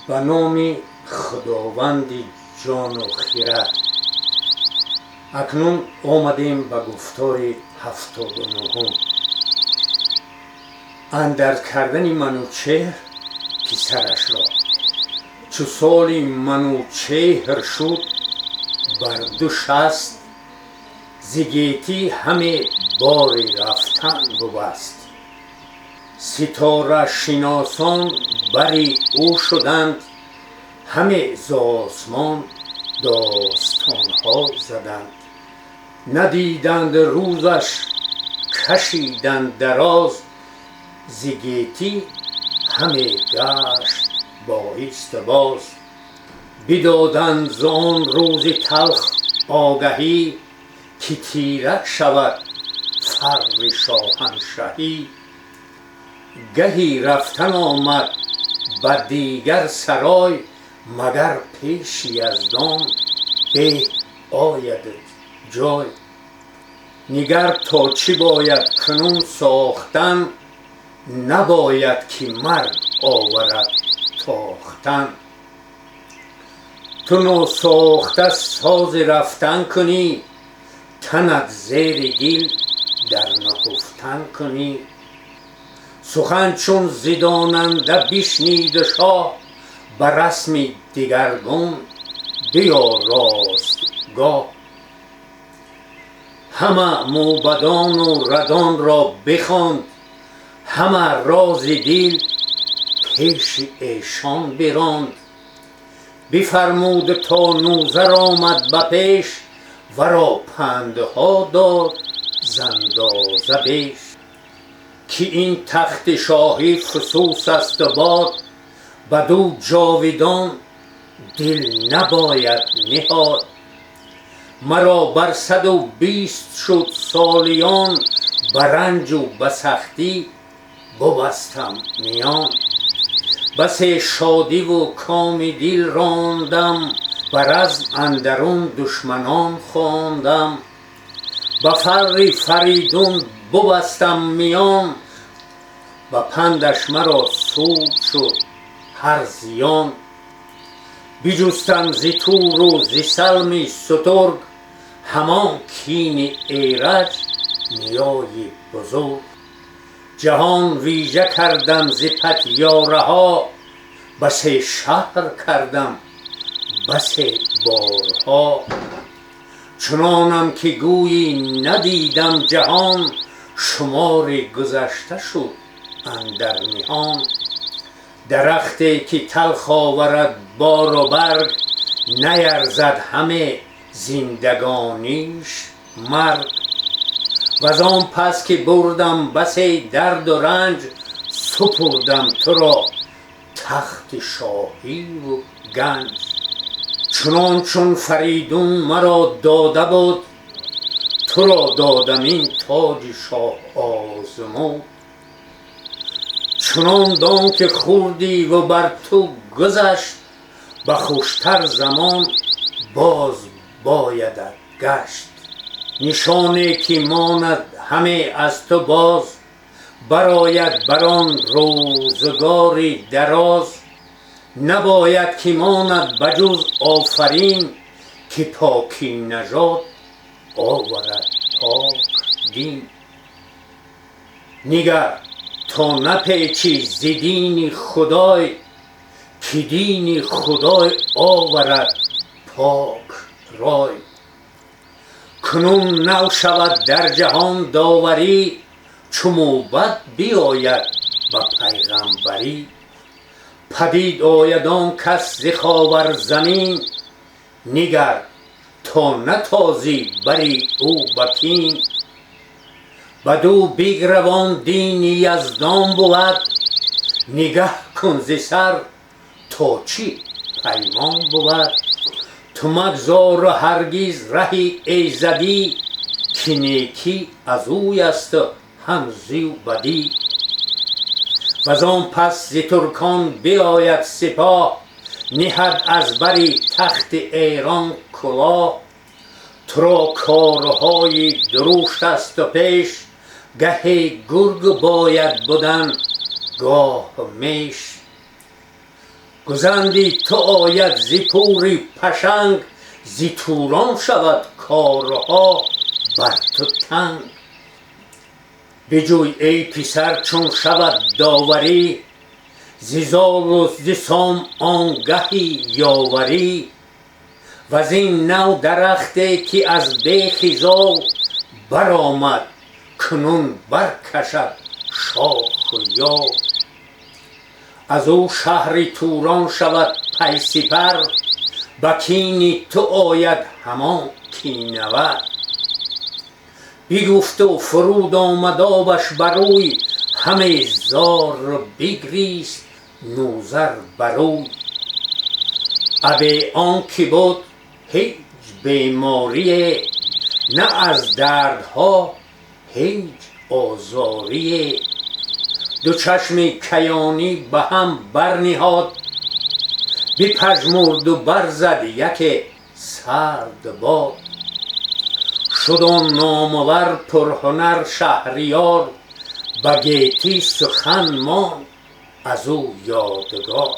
Ба номи Худованди ҷону хирад. Акнун омадем ба гуфтори 79-ум. Андарз кардани Манучеҳр писарашро. Чу соли Манучеҳр шуд бар ду шаст, зи гетӣ ҳаме бори рафтан бубаст. Ситорашиносон бари ӯ шуданд, ҳаме з осмон достонҳо заданд. Надиданд рӯзаш, кашиданд дароз, зи гетӣ ҳаме гашт боисту боз. Бидоданд з он рӯзи талх огаҳӣ, ки тира шавад фарри шоҳаншаҳӣ. Гаҳе рафтан омад ба дигар сарой, магар пеши Яздон беҳ оядат ҷой. Нигар то чӣ бояд кунун сохтан, набояд ки марг оварад тохтан. Ту носохта сози рафтан кунӣ, танат зери гил дар нуҳуфтан кунӣ. Сухан чун зи донанда бишнид шоҳ, ба расми дигаргун биёрост гоҳ. Ҳама мӯбадону радонро бихонд, ҳама рози дил пеши эшон биронд. Бифармуд то Нӯзар омад ба пеш, варо пандҳо дод з андоза беш. Ки ин тахти шоҳӣ фусус асту бод, бадӯ ҷовидон дил набояд ниҳод. Маро бар 120 шуд солиён, ба ранҷу ба сахтӣ бубастам миён. Басе шодиву коми дил рондам, ба разм андарун душманон хондам. Ба фарри Фаридун бубастам миён, ба пандаш маро суд шуд ҳар зиён. Биҷустам зи Туру зи Салми сутург, ҳамон кини Эраҷ ниёи бузург. Ҷаҳон вижа кардам зи патёраҳо, басе шаҳр кардам басе борҳо. Чунонам ки гӯйӣ надидам ҷаҳон, шумори гузашта шуд андар ниҳон. Дарахте ки талх оварад бору барг, наярзад ҳаме зиндагониш марг. Ваз он пас ки бурдам басе дарду ранҷ, супурдам туро тахти шоҳиву ганҷ. Чунон чун Фаридун маро дода буд, туро додам ин тоҷи шоҳ озмуд. Чунон дон ки хӯрдиву бар ту гузашт, ба хуштар замон боз боядат гашт. Нишоне ки монад ҳаме аз ту боз, барояд бар он рӯзгори дароз. Набояд ки монад ба ҷуз офарин, ки покӣ нажод оварад пок дин. Нигар то напечӣ зи дини Худой, ки дини Худой оварад пок рой. Кунун нав шавад дар ҷаҳон доварӣ, чу мӯбад биёяд ба пайғамбарӣ. Падид ояд он кас зи Ховарзамин, нигар то натозӣ бари ӯ ба кин. Бадӯ бигравон дини Яздон бувад, нигаҳ кун зи сар то чӣ паймон бувад. Ту магзору ҳаргиз раҳи эзадӣ, ки некӣ аз ӯй асту ҳам зӯ бадӣ. Ваз он пас зи туркон биёяд сипоҳ, ниҳад аз бари тахти Эрон кулоҳ. Туро корҳои дурушт асту пеш, гаҳе гург бояд будан, гоҳ меш. Гузанди ту ояд зи пури пашанг, зи Турон шавад корҳо бар ту танг. Биҷӯй эй писар, чун шавад доварӣ, зи Золу зи Сом он гаҳӣ ёварӣ. Вазин нав дарахте ки аз бехи зол баромад, кунун баркашад шоху ёл. Аз ӯ шаҳри Турон шавад пайсипар, ба кини ту ояд ҳамон кинавар. Бигуфту фуруд омад обаш барӯй, ҳаме зор бигрист Нӯзар барӯй. Абе он ки буд ҳеҷ беморие, на аз дардҳо ҳеҷ озорие. Ду чашми каёнӣ ба ҳам барниҳод, бипажмурду барзад яке сард бод. Шуд он номавар пурҳунар шаҳриёр, ба гетӣ сухан монд аз ӯ ёдгор.